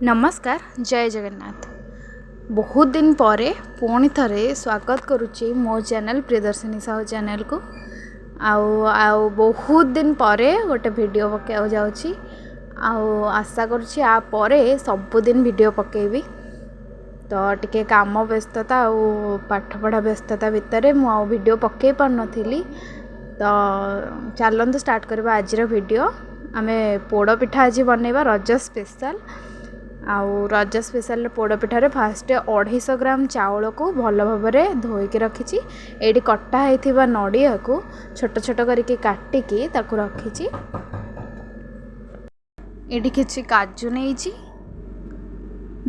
ନମସ୍କାର, ଜୟ ଜଗନ୍ନାଥ। ବହୁତ ଦିନ ପରେ ପୁଣି ଥରେ ସ୍ୱାଗତ କରୁଛି ମୋ ଚ୍ୟାନେଲ୍ ପ୍ରିୟଦର୍ଶିନୀ ସାହୁ ଚ୍ୟାନେଲ୍କୁ। ଆଉ ଆଉ ବହୁତ ଦିନ ପରେ ଗୋଟେ ଭିଡ଼ିଓ ପକାଇବାକୁ ଯାଉଛି, ଆଉ ଆଶା କରୁଛି ଆ ପରେ ସବୁଦିନ ଭିଡ଼ିଓ ପକାଇବି। ତ ଟିକେ କାମ ବ୍ୟସ୍ତତା ଆଉ ପାଠପଢ଼ା ବ୍ୟସ୍ତତା ଭିତରେ ମୁଁ ଆଉ ଭିଡ଼ିଓ ପକାଇ ପାରୁନଥିଲି। ତ ଚାଲନ୍ତୁ ଷ୍ଟାର୍ଟ କରିବା ଆଜିର ଭିଡ଼ିଓ। ଆମେ ପୋଡ଼ ପିଠା ଆଜି ବନେଇବା, ରଜ ସ୍ପେଶାଲ୍। ଆଉ ରଜ ସ୍ପେଶାଲର ପୋଡ଼ ପିଠାରେ ଫାଷ୍ଟ 250 ଗ୍ରାମ ଚାଉଳକୁ ଭଲ ଭାବରେ ଧୋଇକି ରଖିଛି। ଏଇଠି କଟା ହେଇଥିବା ନଡ଼ିଆକୁ ଛୋଟ ଛୋଟ କରିକି କାଟିକି ତାକୁ ରଖିଛି। ଏଇଠି କିଛି କାଜୁ ନେଇଛି,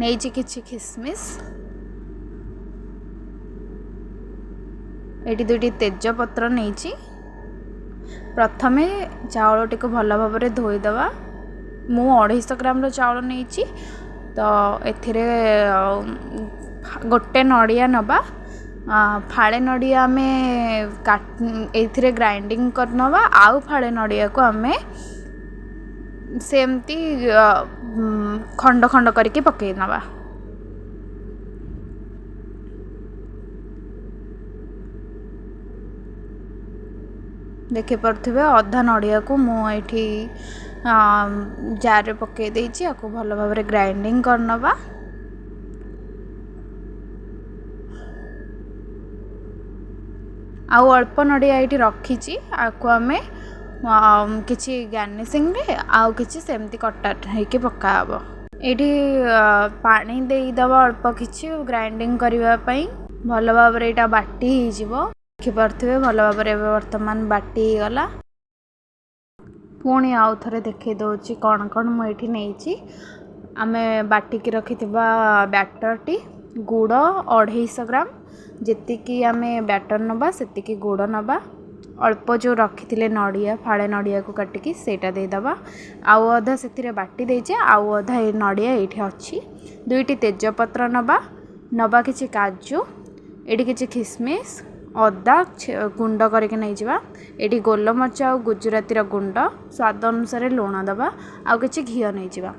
ନେଇଛି କିଛି ଖିସମିସ୍, ଏଇଠି ଦୁଇଟି ତେଜପତ୍ର ନେଇଛି। ପ୍ରଥମେ ଚାଉଳଟିକୁ ଭଲ ଭାବରେ ଧୋଇଦେବା। ମୁଁ 250 ଗ୍ରାମର ଚାଉଳ ନେଇଛି, ତ ଏଥିରେ ଗୋଟେ ନଡ଼ିଆ ନେବା। ଫାଳେ ନଡ଼ିଆ ଆମେ ଏଇଥିରେ ଗ୍ରାଇଣ୍ଡିଙ୍ଗ କରିନେବା, ଆଉ ଫାଳେ ନଡ଼ିଆକୁ ଆମେ ସେମିତି ଖଣ୍ଡ ଖଣ୍ଡ କରିକି ପକାଇ ନେବା। ଦେଖିପାରୁଥିବେ, ଅଧା ନଡ଼ିଆକୁ ମୁଁ ଏଇଠି ଜାର୍ରେ ପକାଇ ଦେଇଛି। ଆକୁ ଭଲ ଭାବରେ ଗ୍ରାଇଣ୍ଡିଙ୍ଗ କରିନେବା। ଆଉ ଅଳ୍ପ ନଡ଼ିଆ ଏଇଠି ରଖିଛି, ଆକୁ ଆମେ କିଛି ଗାର୍ନିସିଂରେ ଆଉ କିଛି ସେମିତି କଟା ହେଇକି ପକା ହେବ। ଏଇଠି ପାଣି ଦେଇଦେବା ଅଳ୍ପ କିଛି ଗ୍ରାଇଣ୍ଡିଙ୍ଗ କରିବା ପାଇଁ। ଭଲ ଭାବରେ ଏଇଟା ବାଟି ହେଇଯିବ। ଦେଖିପାରୁଥିବେ, ଭଲ ଭାବରେ ଏବେ ବର୍ତ୍ତମାନ ବାଟି ହେଇଗଲା। ପୁଣି ଆଉ ଥରେ ଦେଖାଇ ଦେଉଛି କ'ଣ କ'ଣ ମୁଁ ଏଇଠି ନେଇଛି। ଆମେ ବାଟିକି ରଖିଥିବା ବ୍ୟାଟରଟି, ଗୁଡ଼ 250 ଗ୍ରାମ, ଯେତିକି ଆମେ ବ୍ୟାଟର ନେବା ସେତିକି ଗୁଡ଼ ନେବା। ଅଳ୍ପ ଯେଉଁ ରଖିଥିଲେ ନଡ଼ିଆ, ଫାଳେ ନଡ଼ିଆକୁ କାଟିକି ସେଇଟା ଦେଇଦେବା। ଆଉ ଅଧା ସେଥିରେ ବାଟି ଦେଇଛେ, ଆଉ ଅଧା ଏ ନଡ଼ିଆ ଏଇଠି ଅଛି। ଦୁଇଟି ତେଜପତ୍ର ନେବା, ନେବା କିଛି କାଜୁ, ଏଇଠି କିଛି ଖିସମିସ୍, ଅଦା ଗୁଣ୍ଡ କରିକି ନେଇଯିବା। ଏଇଠି ଗୋଲମରିଚ ଆଉ ଗୁଜୁରାତିର ଗୁଣ୍ଡ, ସ୍ୱାଦ ଅନୁସାରେ ଲୁଣ ଦେବା, ଆଉ କିଛି ଘିଅ ନେଇଯିବା।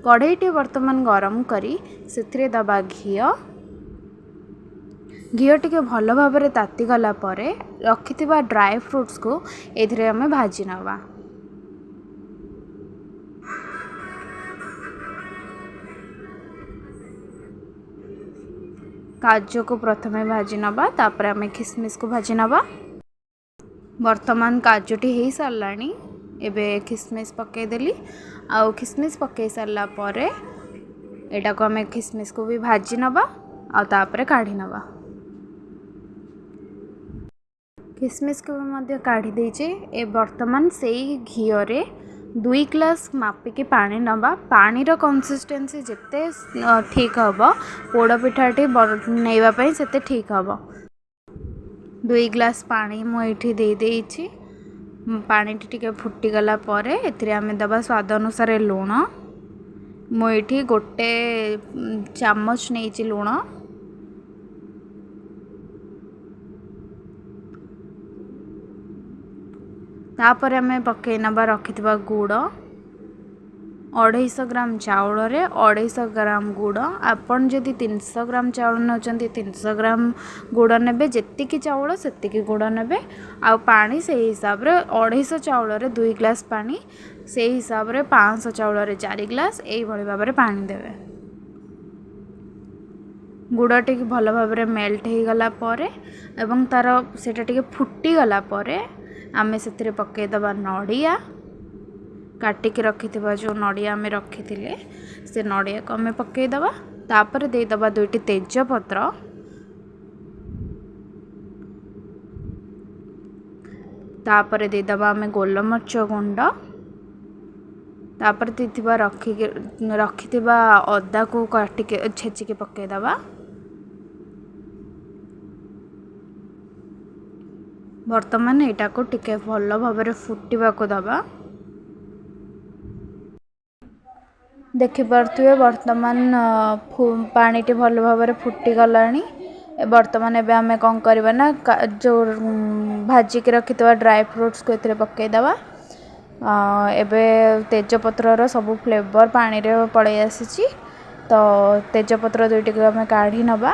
କଢ଼େଇଟି ବର୍ତ୍ତମାନ ଗରମ କରି ସେଥିରେ ଦେବା ଘିଅ। ଘିଅ ଟିକେ ଭଲ ଭାବରେ ତାତିଗଲା ପରେ ରଖିଥିବା ଡ୍ରାଏ ଫ୍ରୁଟ୍ସକୁ ଏଥିରେ ଆମେ ଭାଜି ନେବା। କାଜୁକୁ ପ୍ରଥମେ ଭାଜି ନେବା, ତାପରେ ଆମେ ଖିସମିସକୁ ଭାଜି ନେବା। ବର୍ତ୍ତମାନ କାଜୁଟି ହେଇସାରିଲାଣି, ଏବେ ଖିସମିସ୍ ପକାଇଦେଲି। ଆଉ ଖିସମିସ୍ ପକାଇ ସାରିଲା ପରେ ଏଇଟାକୁ ଆମେ ଖିସମିସକୁ ବି ଭାଜି ନେବା, ଆଉ ତାପରେ କାଢ଼ି ନେବା। ଖିସମିସକୁ ବି ମଧ୍ୟ କାଢ଼ି ଦେଇଛି। ଏ ବର୍ତ୍ତମାନ ସେଇ ଘିଅରେ 2 ଗ୍ଲାସ୍ ମାପିକି ପାଣି ନେବା। ପାଣିର କନସିଷ୍ଟେନ୍ସି ଯେତେ ଠିକ୍ ହେବ, ପୋଡ଼ ପିଠାଟି ବନେଇବା ପାଇଁ ସେତେ ଠିକ୍ ହେବ। 2 ଗ୍ଲାସ୍ ପାଣି ମୁଁ ଏଇଠି ଦେଇଦେଇଛି। ପାଣିଟି ଟିକେ ଫୁଟିଗଲା ପରେ ଏଥିରେ ଆମେ ଦେବା ସ୍ୱାଦ ଅନୁସାରେ ଲୁଣ। ମୁଁ ଏଇଠି ଗୋଟେ ଚାମଚ ନେଇଛି ଲୁଣ। ତାପରେ ଆମେ ପକାଇ ନେବା ରଖିଥିବା ଗୁଡ଼। 250 ଗ୍ରାମ ଚାଉଳରେ 250 ଗ୍ରାମ ଗୁଡ଼। ଆପଣ ଯଦି 300 ଗ୍ରାମ ଚାଉଳ ନେଉଛନ୍ତି, 300 ଗ୍ରାମ ଗୁଡ଼ ନେବେ। ଯେତିକି ଚାଉଳ ସେତିକି ଗୁଡ଼ ନେବେ, ଆଉ ପାଣି ସେଇ ହିସାବରେ। 250 ଚାଉଳରେ 2 ଗ୍ଲାସ୍ ପାଣି, ସେଇ ହିସାବରେ 500 ଚାଉଳରେ 4 ଗ୍ଲାସ୍, ଏଇଭଳି ଭାବରେ ପାଣି ଦେବେ। ଗୁଡ଼ ଟିକେ ଭଲ ଭାବରେ ମେଲ୍ଟ ହେଇଗଲା ପରେ ଏବଂ ତା'ର ସେଇଟା ଟିକେ ଫୁଟିଗଲା ପରେ ଆମେ ସେଥିରେ ପକାଇଦେବା ନଡ଼ିଆ। କାଟିକି ରଖିଥିବା ଯେଉଁ ନଡ଼ିଆ ଆମେ ରଖିଥିଲେ, ସେ ନଡ଼ିଆକୁ ଆମେ ପକାଇଦେବା। ତାପରେ ଦେଇଦେବା ଦୁଇଟି ତେଜପତ୍ର। ତାପରେ ଦେଇଦେବା ଆମେ ଗୋଲମରିଚ ଗୁଣ୍ଡ। ତାପରେ ଦେଇଥିବା ରଖିକି ରଖିଥିବା ଅଦାକୁ କାଟିକି ଛେଚିକି ପକାଇଦେବା। ବର୍ତ୍ତମାନ ଏଇଟାକୁ ଟିକେ ଭଲ ଭାବରେ ଫୁଟିବାକୁ ଦେବା। ଦେଖିପାରୁଥିବେ, ବର୍ତ୍ତମାନ ପାଣିଟି ଭଲ ଭାବରେ ଫୁଟିଗଲାଣି। ବର୍ତ୍ତମାନ ଏବେ ଆମେ କ'ଣ କରିବା ନା, ଯେଉଁ ଭାଜିକି ରଖିଥିବା ଡ୍ରାଏ ଫ୍ରୁଟ୍ସକୁ ଏଥିରେ ପକାଇଦେବା। ଏବେ ତେଜପତ୍ରର ସବୁ ଫ୍ଲେଭର୍ ପାଣିରେ ପଳାଇ ଆସିଛି। ତ ତେଜପତ୍ର ଦୁଇଟିକୁ ଆମେ କାଢ଼ି ନେବା।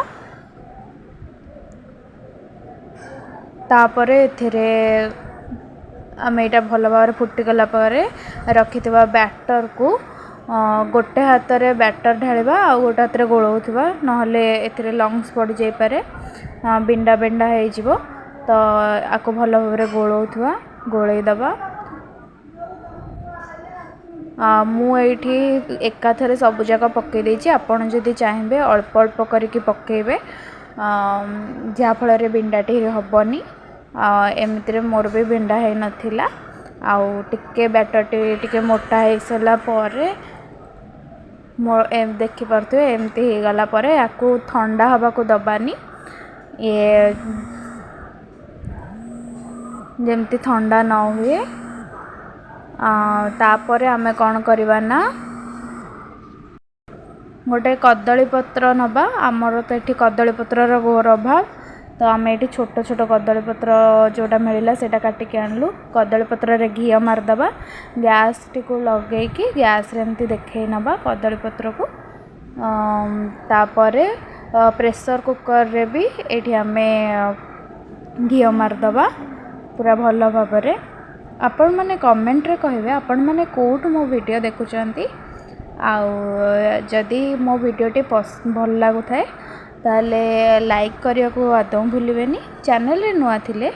ତାପରେ ଏଥିରେ ଆମେ ଏଇଟା ଭଲ ଭାବରେ ଫୁଟିଗଲା ପରେ ରଖିଥିବା ବ୍ୟାଟର୍କୁ ଗୋଟେ ହାତରେ ବ୍ୟାଟର୍ ଢାଳିବା ଆଉ ଗୋଟେ ହାତରେ ଗୋଳଉଥିବା, ନହେଲେ ଏଥିରେ ଲମ୍ପସ୍ ପଡ଼ିଯାଇପାରେ, ବିଣ୍ଡା ବିଣ୍ଡା ହେଇଯିବ। ତ ଆକୁ ଭଲ ଭାବରେ ଗୋଳଉଥିବା, ଗୋଳେଇ ଦେବା। ମୁଁ ଏଇଠି ଏକାଥରେ ସବୁଯାକ ପକାଇ ଦେଇଛି। ଆପଣ ଯଦି ଚାହିଁବେ ଅଳ୍ପ ଅଳ୍ପ କରିକି ପକାଇବେ, ଯାହାଫଳରେ ବିଣ୍ଡାଟି ହେବନି। ଏମିତିରେ ମୋର ବି ବିଣ୍ଡା ହେଇନଥିଲା। ଆଉ ଟିକେ ବ୍ୟାଟର୍ଟି ଟିକେ ମୋଟା ହେଇସାରିଲା ପରେ ମୋ ଦେଖିପାରୁଥିବେ, ଏମିତି ହେଇଗଲା ପରେ ୟାକୁ ଥଣ୍ଡା ହେବାକୁ ଦେବାନି। ଇଏ ଯେମିତି ଥଣ୍ଡା ନ ହୁଏ। ତାପରେ ଆମେ କ'ଣ କରିବା ନା ଗୋଟେ କଦଳୀ ପତ୍ର ନେବା। ଆମର ତ ଏଠି କଦଳୀ ପତ୍ରର ଘୋର ଅଭାବ, ତ ଆମେ ଏଠି ଛୋଟ ଛୋଟ କଦଳୀ ପତ୍ର ଯେଉଁଟା ମିଳିଲା ସେଇଟା କାଟିକି ଆଣିଲୁ। କଦଳୀ ପତ୍ରରେ ଘିଅ ମାରିଦେବା, ଗ୍ୟାସ୍ଟିକୁ ଲଗେଇକି ଗ୍ୟାସ୍ରେ ଏମିତି ଦେଖେଇ ନେବା କଦଳୀ ପତ୍ରକୁ। ତାପରେ ପ୍ରେସର୍ କୁକର୍ରେ ବି ଏଇଠି ଆମେ ଘିଅ ମାରିଦେବା ପୁରା ଭଲ ଭାବରେ। ଆପଣମାନେ କମେଣ୍ଟରେ କହିବେ ଆପଣମାନେ କେଉଁଠୁ ମୋ ଭିଡ଼ିଓ ଦେଖୁଛନ୍ତି, ଆଉ ଯଦି ମୋ ଭିଡ଼ିଓଟି ଭଲ ଲାଗୁଥାଏ ତାହେଲେ ଲାଇକ୍ କରିବାକୁ ଆଦୌ ଭୁଲିବେନି। ଚ୍ୟାନେଲରେ ନୂଆ ଥିଲେ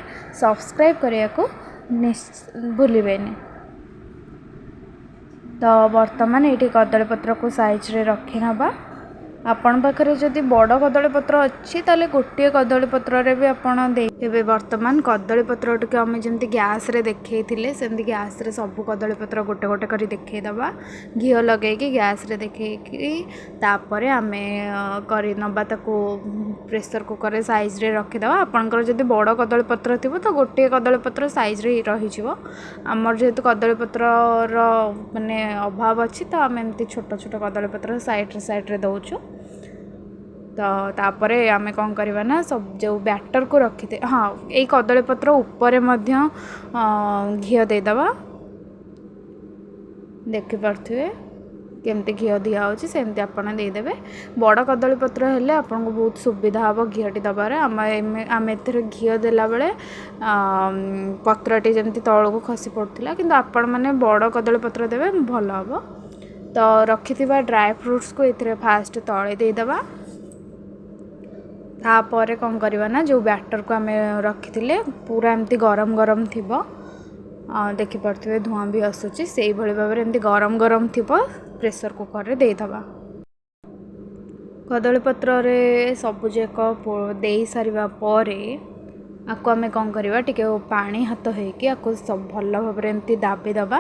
ସବସ୍କ୍ରାଇବ୍ କରିବାକୁ ଭୁଲିବେନି। ତ ବର୍ତ୍ତମାନ ଏଇଠି କଦଳୀପତ୍ରକୁ ସାଇଜ୍ରେ ରଖିନେବା। ଆପଣ ପାଖରେ ଯଦି ବଡ଼ କଦଳୀପତ୍ର ଅଛି ତାହେଲେ ଗୋଟିଏ କଦଳୀପତ୍ରରେ ବି ଆପଣ ଦେଇ। ଏବେ ବର୍ତ୍ତମାନ କଦଳୀପତ୍ରଟିକୁ ଆମେ ଯେମିତି ଗ୍ୟାସ୍ରେ ଦେଖେଇଥିଲେ ସେମିତି ଗ୍ୟାସ୍ରେ ସବୁ କଦଳୀପତ୍ର ଗୋଟେ ଗୋଟେ କରି ଦେଖେଇଦେବା, ଘିଅ ଲଗେଇକି ଗ୍ୟାସ୍ରେ ଦେଖେଇକି। ତାପରେ ଆମେ କରିନେବା ତାକୁ ପ୍ରେସର୍ କୁକର୍ରେ ସାଇଜ୍ରେ ରଖିଦେବା। ଆପଣଙ୍କର ଯଦି ବଡ଼ କଦଳୀପତ୍ର ଥିବ ତ ଗୋଟିଏ କଦଳୀପତ୍ର ସାଇଜ୍ରେ ରହିଯିବ। ଆମର ଯେହେତୁ କଦଳୀପତ୍ରର ମାନେ ଅଭାବ ଅଛି, ତ ଆମେ ଏମିତି ଛୋଟ ଛୋଟ କଦଳୀପତ୍ର ସାଇଡ଼୍ରେ ସାଇଡ଼୍ରେ ଦେଉଛୁ। ତ ତାପରେ ଆମେ କ'ଣ କରିବା ନା ସବୁ ଯେଉଁ ବ୍ୟାଟର୍କୁ ରଖିତେ, ହଁ, ଏଇ କଦଳୀପତ୍ର ଉପରେ ମଧ୍ୟ ଘିଅ ଦେଇଦେବା। ଦେଖିପାରୁଥିବେ କେମିତି ଘିଅ ଦିଆହେଉଛି, ସେମିତି ଆପଣ ଦେଇଦେବେ। ବଡ଼ କଦଳୀପତ୍ର ହେଲେ ଆପଣଙ୍କୁ ବହୁତ ସୁବିଧା ହେବ ଘିଅଟି ଦେବାରେ। ଆମେ ଏଥିରେ ଘିଅ ଦେଲାବେଳେ ପତ୍ରଟି ଯେମିତି ତଳକୁ ଖସି ପଡ଼ୁଥିଲା, କିନ୍ତୁ ଆପଣମାନେ ବଡ଼ କଦଳୀପତ୍ର ଦେବେ ଭଲ ହେବ। ତ ରଖିଥିବା ଡ୍ରାଏ ଫ୍ରୁଟ୍ସକୁ ଏଥିରେ ଫାଷ୍ଟ ତଳେ ଦେଇଦେବା। ତାପରେ କ'ଣ କରିବା ନା ଯେଉଁ ବ୍ୟାଟର୍କୁ ଆମେ ରଖିଥିଲେ ପୁରା ଏମିତି ଗରମ ଗରମ ଥିବ, ଦେଖିପାରୁଥିବେ ଧୂଆଁ ବି ଆସୁଛି, ସେଇଭଳି ଭାବରେ ଏମିତି ଗରମ ଗରମ ଥିବ ପ୍ରେସର୍ କୁକର୍ରେ ଦେଇଦେବା। କଦଳୀପତ୍ରରେ ସବୁଯାକ ଦେଇସାରିବା ପରେ ଆକୁ ଆମେ କ'ଣ କରିବା, ଟିକେ ପାଣି ହାତ ହେଇକି ଆକୁ ଭଲ ଭାବରେ ଏମିତି ଦାବି ଦେବା,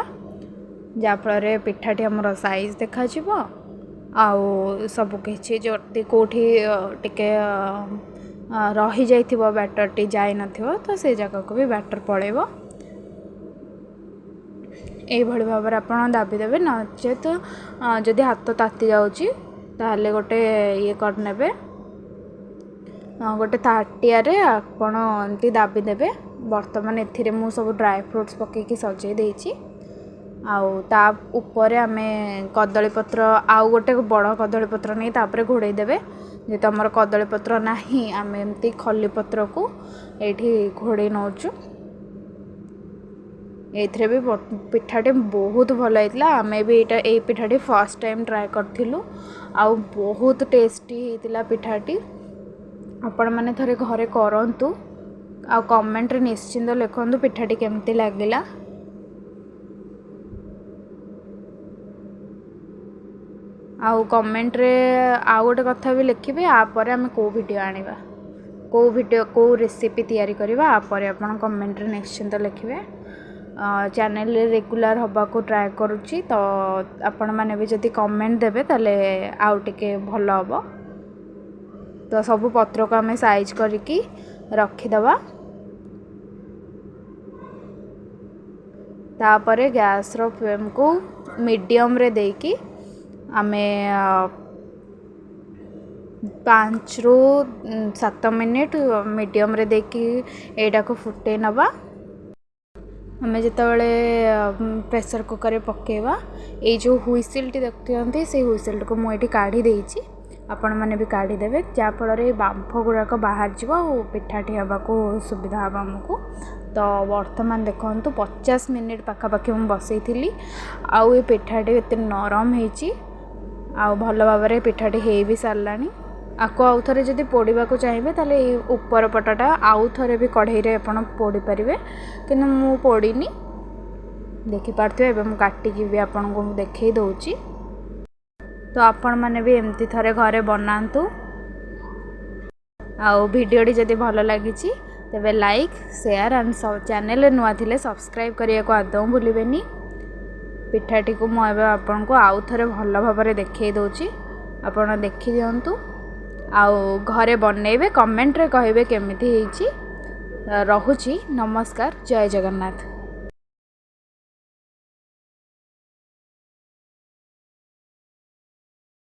ଯାହାଫଳରେ ପିଠାଟି ଆମର ସାଇଜ୍ ଦେଖାଯିବ। ଆଉ ସବୁକିଛି ଯଦି କେଉଁଠି ଟିକେ ରହିଯାଇଥିବ, ବ୍ୟାଟର୍ଟି ଯାଇନଥିବ, ତ ସେ ଜାଗାକୁ ବି ବ୍ୟାଟର୍ ପଳେଇବ। ଏଇଭଳି ଭାବରେ ଆପଣ ଦାବି ଦେବେ। ନଚେତ ଯଦି ହାତ ତାତି ଯାଉଛି ତାହେଲେ ଗୋଟେ ଇଏ କରିନେବେ, ଗୋଟେ ତାଟିଆରେ ଆପଣ ଏମିତି ଦାବି ଦେବେ। ବର୍ତ୍ତମାନ ଏଥିରେ ମୁଁ ସବୁ ଡ୍ରାଏ ଫ୍ରୁଟ୍ସ ପକାଇକି ସଜେଇ ଦେଇଛି। ଆଉ ତା ଉପରେ ଆମେ କଦଳୀପତ୍ର, ଆଉ ଗୋଟେ ବଡ଼ କଦଳୀପତ୍ର ନେଇ ତାପରେ ଘୋଡ଼େଇ ଦେବେ। ଯେହେତୁ ଆମର କଦଳୀପତ୍ର ନାହିଁ, ଆମେ ଏମିତି ଖଲିପତ୍ରକୁ ଏଇଠି ଘୋଡ଼େଇ ନେଉଛୁ। ଏଇଥିରେ ବି ପିଠାଟି ବହୁତ ଭଲ ହେଇଥିଲା। ଆମେ ବି ଏଇ ପିଠାଟି ଫାର୍ଷ୍ଟ ଟାଇମ୍ ଟ୍ରାଏ କରିଥିଲୁ, ଆଉ ବହୁତ ଟେଷ୍ଟି ହେଇଥିଲା ପିଠାଟି। ଆପଣମାନେ ଥରେ ଘରେ କରନ୍ତୁ ଆଉ କମେଣ୍ଟରେ ନିଶ୍ଚିନ୍ତ ଲେଖନ୍ତୁ ପିଠାଟି କେମିତି ଲାଗିଲା। ଆଉ କମେଣ୍ଟରେ ଆଉ ଗୋଟେ କଥା ବି ଲେଖିବେ, ଆ ପରେ ଆମେ କେଉଁ ଭିଡ଼ିଓ ଆଣିବା, କେଉଁ ଭିଡ଼ିଓ କେଉଁ ରେସିପି ତିଆରି କରିବା, ଆ ପରେ ଆପଣ କମେଣ୍ଟରେ ନିଶ୍ଚିନ୍ତ ଲେଖିବେ। ଚ୍ୟାନେଲରେ ରେଗୁଲାର ହେବାକୁ ଟ୍ରାଏ କରୁଛି, ତ ଆପଣମାନେ ବି ଯଦି କମେଣ୍ଟ ଦେବେ ତାହେଲେ ଆଉ ଟିକେ ଭଲ ହେବ। ତ ସବୁ ପତ୍ରକୁ ଆମେ ସାଇଜ୍ କରିକି ରଖିଦେବା। ତାପରେ ଗ୍ୟାସ୍ର ଫ୍ଲେମ୍କୁ ମିଡ଼ିୟମ୍ରେ ଦେଇକି ଆମେ 5ରୁ 7 ମିନିଟ୍ ମିଡ଼ିୟମ୍ରେ ଦେଇକି ଏଇଟାକୁ ଫୁଟେଇ ନେବା। ଆମେ ଯେତେବେଳେ ପ୍ରେସର୍ କୁକର୍ରେ ପକାଇବା, ଏଇ ଯେଉଁ ହୁଇସିଲ୍ଟି ଦେଖୁଛନ୍ତି, ସେଇ ହୁଇସିଲ୍ଟିକୁ ମୁଁ ଏଇଠି କାଢ଼ି ଦେଇଛି। ଆପଣମାନେ ବି କାଢ଼ିଦେବେ, ଯାହାଫଳରେ ବାମ୍ଫ ଗୁଡ଼ାକ ବାହାରିଯିବ ଆଉ ପିଠାଟି ହେବାକୁ ସୁବିଧା ହେବ ଆମକୁ। ତ ବର୍ତ୍ତମାନ ଦେଖନ୍ତୁ, 50 ମିନିଟ୍ ପାଖାପାଖି ମୁଁ ବସେଇଥିଲି ଆଉ ଏ ପିଠାଟି ଏତେ ନରମ ହେଇଛି ଆଉ ଭଲ ଭାବରେ ପିଠାଟି ହେଇ ବି ସାରିଲାଣି। ଆକୁ ଆଉ ଥରେ ଯଦି ପୋଡ଼ିବାକୁ ଚାହିଁବେ, ତାହେଲେ ଏଇ ଉପର ପଟଟା ଆଉ ଥରେ ବି କଢ଼େଇରେ ଆପଣ ପୋଡ଼ି ପାରିବେ, କିନ୍ତୁ ମୁଁ ପୋଡ଼ିନି। ଦେଖିପାରୁଥିବେ, ଏବେ ମୁଁ କାଟିକି ବି ଆପଣଙ୍କୁ ମୁଁ ଦେଖେଇ ଦେଉଛି। ତ ଆପଣମାନେ ବି ଏମିତି ଥରେ ଘରେ ବନାନ୍ତୁ ଆଉ ଭିଡ଼ିଓଟି ଯଦି ଭଲ ଲାଗିଛି, ତେବେ ଲାଇକ୍, ସେୟାର ଆଣ୍ଡ ଚ୍ୟାନେଲରେ ନୂଆ ଥିଲେ ସବସ୍କ୍ରାଇବ୍ କରିବାକୁ ଆଦୌ ଭୁଲିବେନି। ପିଠାଟିକୁ ମୁଁ ଏବେ ଆପଣଙ୍କୁ ଆଉ ଥରେ ଭଲ ଭାବରେ ଦେଖେଇ ଦେଉଛି। ଆପଣ ଦେଖିଦିଅନ୍ତୁ ଆଉ ଘରେ ବନେଇବେ, କମେଣ୍ଟରେ କହିବେ କେମିତି ହେଇଛି। ରହୁଛି, ନମସ୍କାର, ଜୟ ଜଗନ୍ନାଥ।